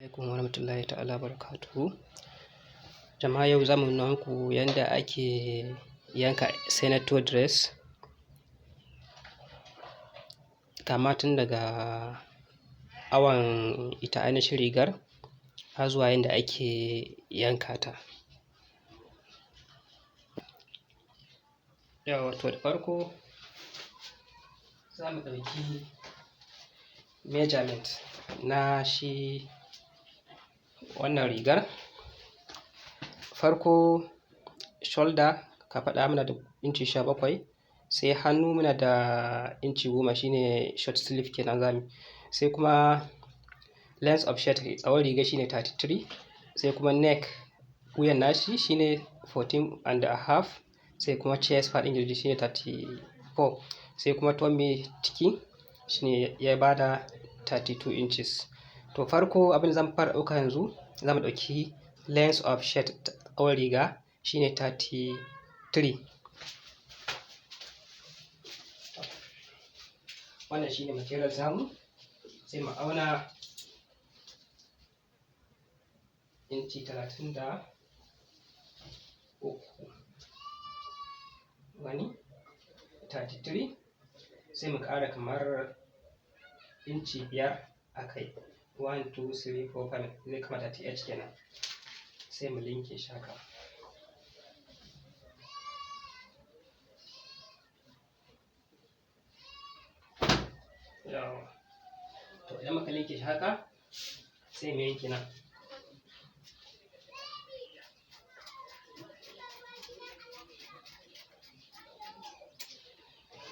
Alaikum warahmatullahi ta'ala barakatuhu. Jama'a, yau za mu nuna muku yanda ake yanka senator dress, kama tun daga awon ita ainihin rigar har zuwa yanda ake yanka ta. Yawwa, to da farko za mu ɗauki measurement na shi wannan rigar. Farko shoulder, kafaɗa, muna da inci 17, sai hannu muna da inci 10, shine short sleeve kenan zamu. Sai kuma length of shirt, tsawon riga, shine 33, sai kuma neck, wuyan nashi, shine 14.5, sai kuma chest, faɗin ƙirji, shine 34, sai kuma tummy, ciki, shine ya bada 32 inches. To farko abin da zamu fara ɗauka yanzu, zamu ɗauki length of shirt, tsawon riga, shine 33. Wannan shine material namu, sai mu auna inci 33, gani 33, sai mu ƙara kamar inci 5 a kai, 1, 2, 3, 4, 5, zai kama 38 kenan, sai mu linke shi haka. Yawwa, to idan muka linke shi haka, sai mu yanke nan.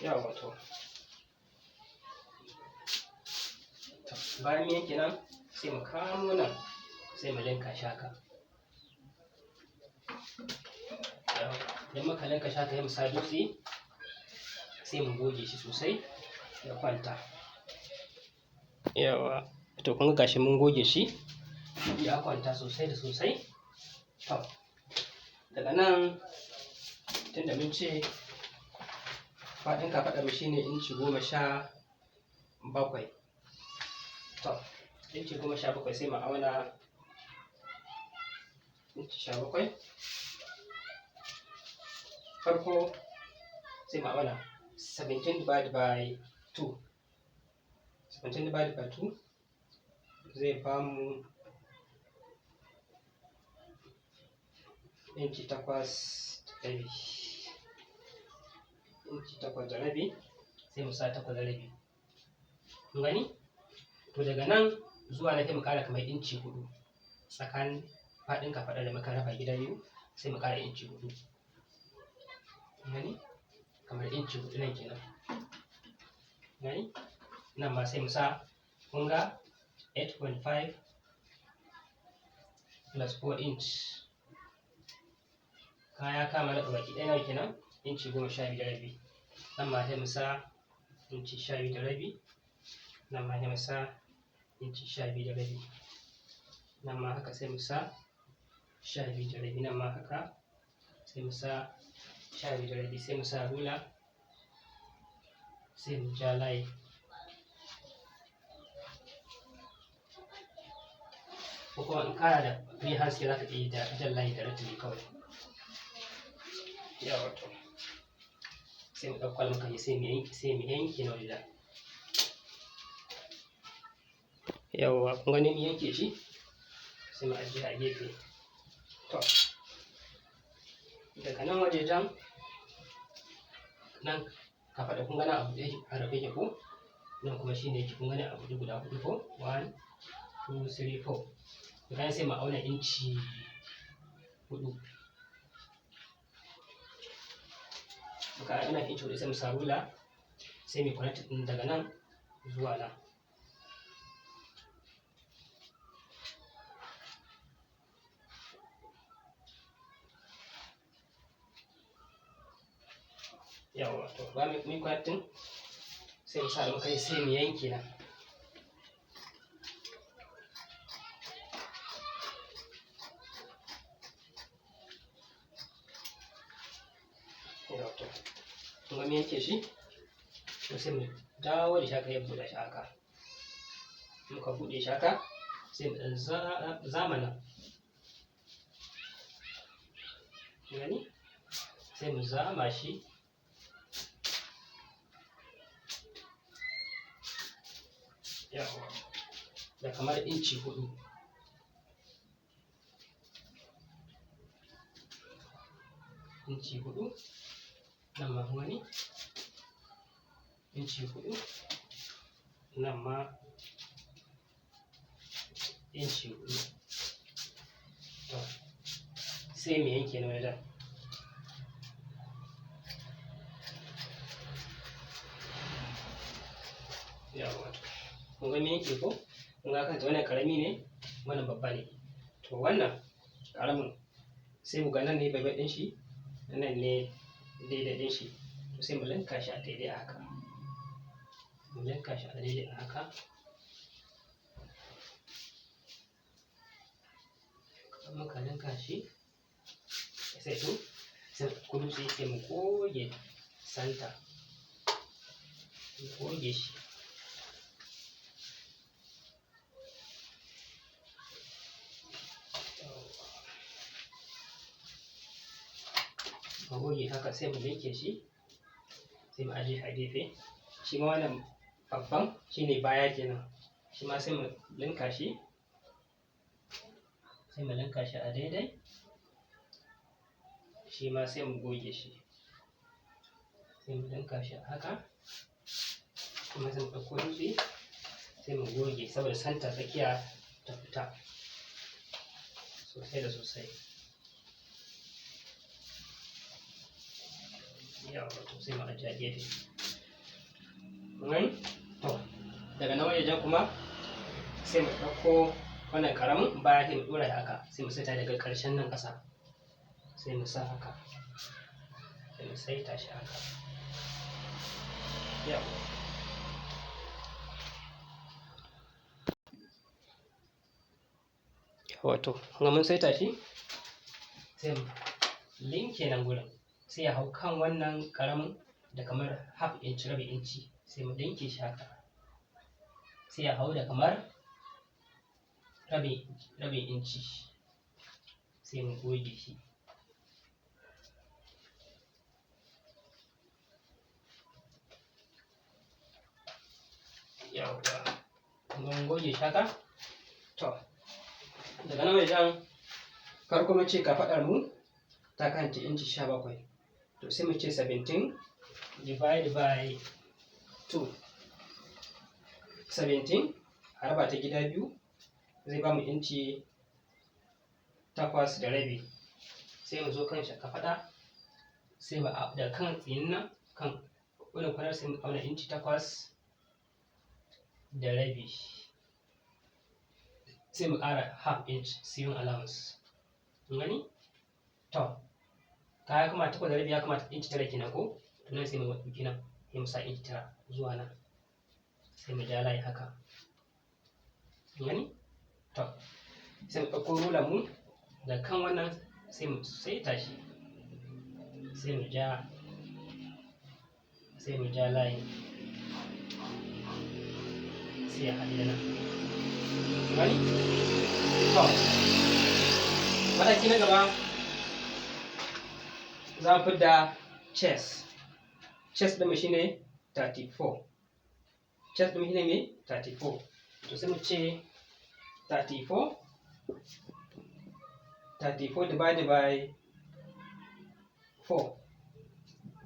Yawwa, to bayan mun yanke nan, sai mu kamo nan, sai mu linka shi haka. Idan muka linka shi haka, sai mu sa dutse, sai mu goge shi sosai ya kwanta. Yawwa, to kun ga gashi mun goge shi ya kwanta sosai da sosai. To daga nan, tunda mun ce faɗin kafaɗar mu shine inci 17, to inci 17, sai mu auna inci 17. Farko sai mu auna 17 divided by 2. 17 divided by 2 zai bamu inci 8.5. Inci 8.5, sai mu sa 8.5. Kun gani? To daga nan zuwa nan, sai mu ƙara kamar inci 4 tsakanin faɗin kafaɗar da muka raba gida biyu, sai mu ƙara inci 4. Kun gani? Kamar inci 4 nan kenan. Gani? Nan ma sai mu sa, kun ga 8.5 plus 4 inch, kaya kama da baki ɗaya nawa kenan? Inci 12.5. Nan ma sai mu sa inci 12.5. Nan ma sai mu sa inci 12.5. Nan ma haka, sai mu sa 12.5. Nan ma haka, sai mu sa 12.5. Sai mu sa rula, sai mu ja layi, ko kuma in kana da free hand scale, za ka iya da jan layi directly kawai. Yawwa, to sai mu ɗauko almakashi, sai mu yanke na wajen. Yawwa, kun gani, mun yanke shi, sai mu ajiye a gefe. To daga nan wajejen nan kafaɗa, kun ga nan a buɗe yake, a rufe yake ko? Nan kuma shine yake, kun gani, a buɗe guda huɗu ko? 1, 2, 3, 4. Daga nan sai mu auna inci 4. Muka auna inci 4, sai mu sa rula, sai mu connect ɗin daga nan zuwa nan. Yawwa, to bayan mun connecting, sai mu sa almakashi, sai mu yanke nan. Yawwa, to kun ga mun yanke shi, to sai mu dawo da shi haka, ya buɗe shi haka. Muka buɗe shi haka, Sai mu ɗan zamana. Gani? Sai mu zama shi. Yawwa. Da kamar inci 4. Inci 4. Nan ma kun gani? Inci 4. Nan ma inci 4. To, sai mu yanke na wajen. Yawwa to, kun ga mun yanke ko? Kun ga kanta wannan ƙarami ne, wannan babba ne. To wannan ƙaramin sai mu ga nan ne babban ɗin shi, nan ne daidai ɗin shi. To sai mu linka shi a daidai a haka. Mu linka shi a daidai a haka. Muka linka shi, sai to, sai ku dutse sai mu goge santa. Mu goge shi. Mu goge haka sai mu linke shi, sai mu ajiye shi a gefe. Shi ma wannan babban shine baya kenan. Shi ma sai mu linka shi. Sai mu linka shi a daidai. Shi ma sai mu goge shi. Sai mu linka shi a haka. Kuma sai mu ɗauko dutse sai mu goge saboda santa tsakiya ta fita sosai da sosai. Yawwa to sai mu ajiye a gefe. Kun gani? To, daga nan wajejen kuma sai mu ɗauko wannan ƙaramin baya sai mu ɗora shi haka, sai mu saita daga ƙarshen nan ƙasa. Sai mu sa haka. Sai mu saita shi haka. Yawwa. Yawwa to, kun ga mun saita shi? Sai mu linke nan gurin. Sai ya hau kan wannan ƙaramin da kamar half inch, rabin inci. Sai mu linke shi haka. Sai ya hau da kamar rabin inci. Sai mu goge shi. Yawwa. Kun ga mun goge shi haka? To, daga nan wajen farko mun ce kafaɗar mu ta kasance inci 17. To sai mu ce 17 divide by 2. 17 a raba ta gida biyu zai bamu inci 8.5. Sai mu zo kan kafaɗa, sai mu daga kan tsinin nan kan wannan kwanar sai mu auna inci 8.5. Sai mu ƙara half inch sewing allowance. Kun gani? To, kaya kuma 8.5 ya kamata inci 9 kenan ko? To nan sai mu ɗauki nan, sai mu sa inci 9 zuwa nan. Sai mu ja layi haka. Kun gani? To, sai mu ɗauko rular mu daga kan wannan sai mu saita shi. Sai mu ja, sai mu ja layi. Sai ya haɗu da nan. Kun gani? To, mataki na gaba za mu fidda chest. Chest ɗinmu shine 34. Chest ɗinmu shine me? 34. To sai mu ce 34. 34 divided by 4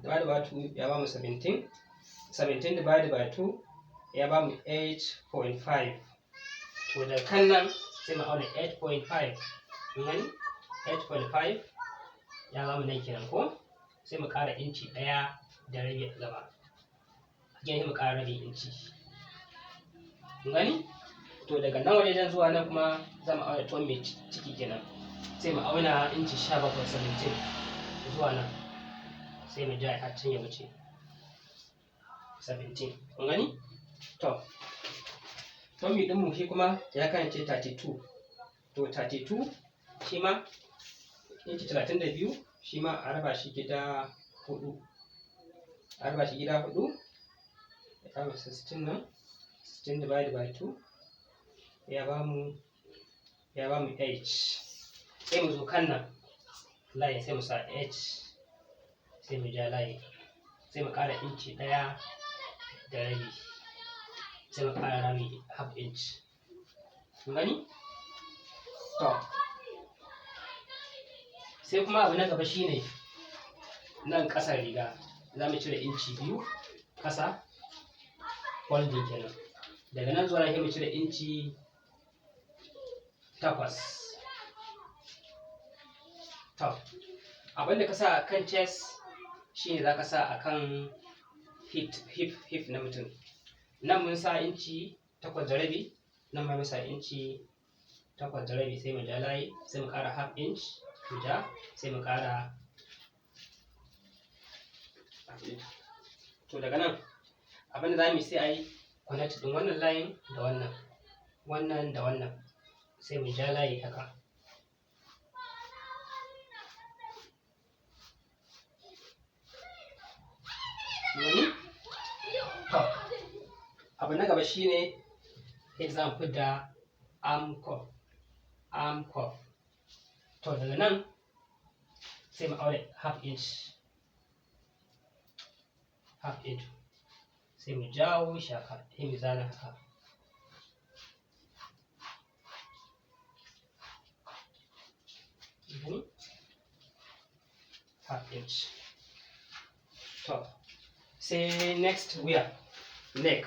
divided by 2 ya bamu 17. 17 divided by 2 ya bamu 8.5. To daga kan nan sai mu auna 8.5. Kun gani? 8.5 ya bamu nan kenan ko? Sai mu ƙara inci 1.5 a gaba. Again sai mu ƙara rabin inci. Kun gani? To daga nan wajejen zuwa nan kuma za mu auna tuwon mai ciki kenan. Sai mu auna inci 17, 17 zuwa nan. Sai mu ja har can ya wuce 17. Kun gani? To, tummy ɗinmu shi kuma ya kasance 32. To 32 shi ma inci 32 shi ma a raba shi gida 4. A raba shi gida 4. Ya kama 16 nan. 16 divided by 2 ya bamu Ya ba mu H. Sai mu zo kan nan layi, sai mu sa H, sai mu ja layi, sai mu ƙara inci 1.5, sai mu ƙara rami half inch. Kun gani? To, sai kuma abu na gaba shine nan ƙasar riga, za mu cire inci 2 ƙasa, folding kenan. Daga nan zuwa nan sai mu cire inci 8. To, abin da ka sa a kan chest shine za ka sa a kan hip na mutum. Nan mun sa inci 8.5, nan ma mun sa inci 8.5. Sai mu ja layi, sai mu ƙara half inch, mu ja, sai mu ƙara half inch. To, daga nan abin da za mu yi, sai a yi connect ɗin wannan layin da wannan, wannan da wannan, sai mu ja layi haka. Gani? To, abu na gaba shine yadda za mu fidda arm curve. Arm curve. To, daga nan sai mu auna half inch, half inch, sai mu jawo shi haka, sai mu zana haka. Gani? Half inch. To, sai next wuya, neck.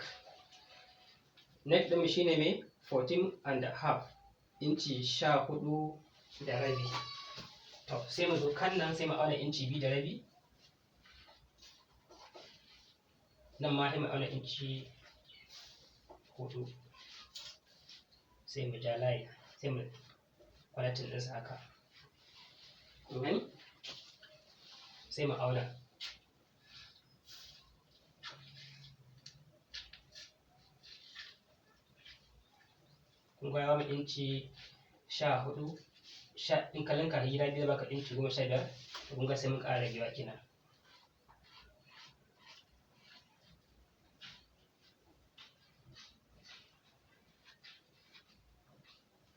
Neck ɗinmu shine mai 14.5, inci 14.5. To, sai mu zo kan nan, sai mu auna inci 2.5. Nan ma sai mu auna inci 4, sai mu ja layi, sai mu connecting ɗinsa haka. Kun gani? Sai mu auna. Kun ga ya bamu inci 14. Sha in ka linka shi gida biyu, zai baka inci 15. To, kun ga sai mun ƙara ragewa kenan.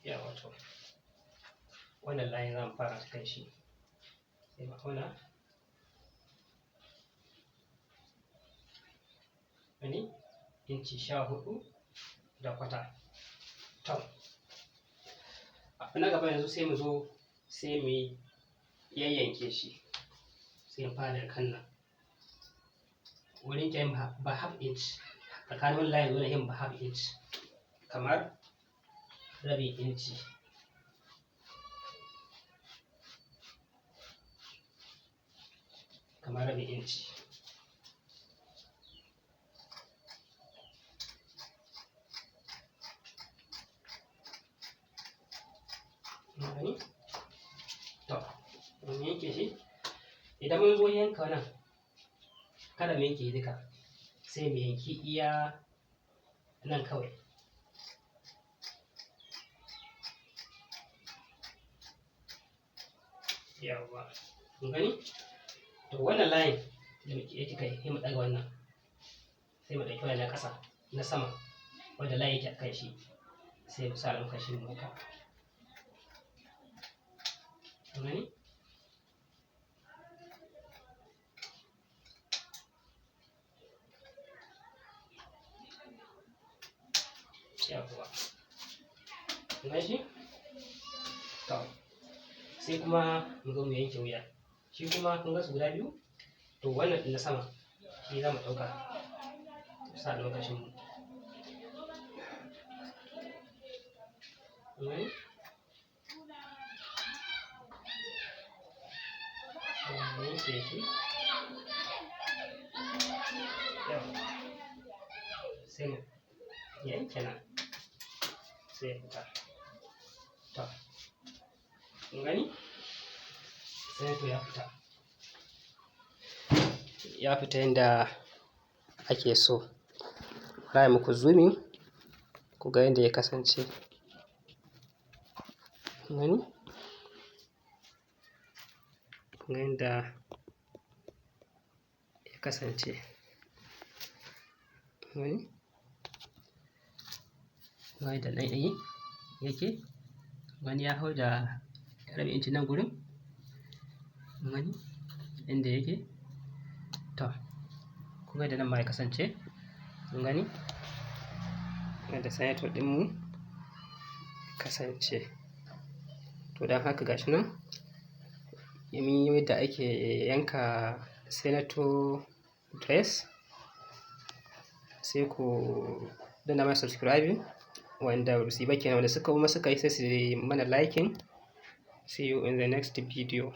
Yawwa, to, wannan layin za mu fara ta kan shi, sai mu auna. Gani? Inci 14.25. To, abu na gaba yanzu, sai mu zo sai mu yayyanke shi. Sai mu fara daga kan nan wurin ƙyan ba half inch tsakanin wannan layin zuwa yin ba half inch, kamar rabin inci. Kamar rabin inci. Gani? To, mun yanke shi. Idan mun zo yanka nan, kada mu yanke duka, sai mu yanki iya nan kawai. Yawwa, kun gani? To, wannan layin da muke yake kai, sai mu ɗaga wannan, sai mu ɗauki wannan na ƙasa, na sama wanda layin yake a kan shi, sai mu sa almakashin mu haka. Kun gani? Yawwa, kun gan shi? To, sai kuma mu zo mu yanke wuya. Shi kuma kun ga su guda biyu. To, wannan ɗin na sama shi za mu ɗauka, mu sa almakashin mu. Kun gani? Mu yanke shi. Yawwa, sai mu yanke nan, sai ya fita. To, kun gani? Sai to ya fita. Ya fita yanda ake so. Bara muku zooming ku ga yanda ya kasance. Kun gani? Kun ga yanda ya kasance. Kun gani? Kun ga yadda nan yi yake? Wani ya hau da rabin inci nan gurin. Kun gani inda yake? To, kun ga da nan ma ya kasance. Kun gani yadda senator ɗinmu kasance. To, don haka gashi nan mun yi yadda ake yanka senator dress. Sai ku danna mana subscribing wanda ba su yi ba kenan, wanda suka kuma suka yi sai su yi mana liking. See you in the next video.